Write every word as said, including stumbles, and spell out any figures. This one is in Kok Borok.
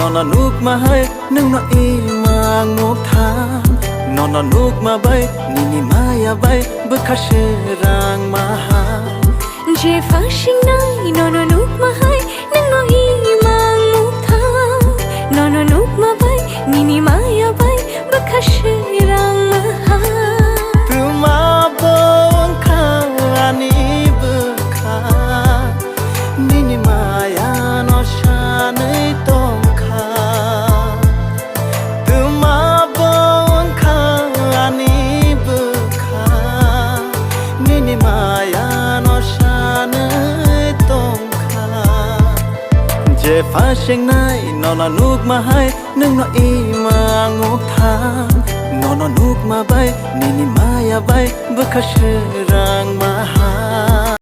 Nono nukma hai nwngno imang mukthang, nono nukma bai nini maya bai bwkha srangma hai. Jepha singnai nono nukma hai nwngno imang mukthang, nono nukma bai nini maya bai bwkha srangma hai. Twma bo wngkha ani bwkha, nini maya no sanwi tongkha. Twma bo wngkha ani bwkha, nini maya no sanwi tongkha. Jepha singnai nono nukma hai nwngno imang mukthang, nono nukma bai nini maya bai bwkha srangma hai.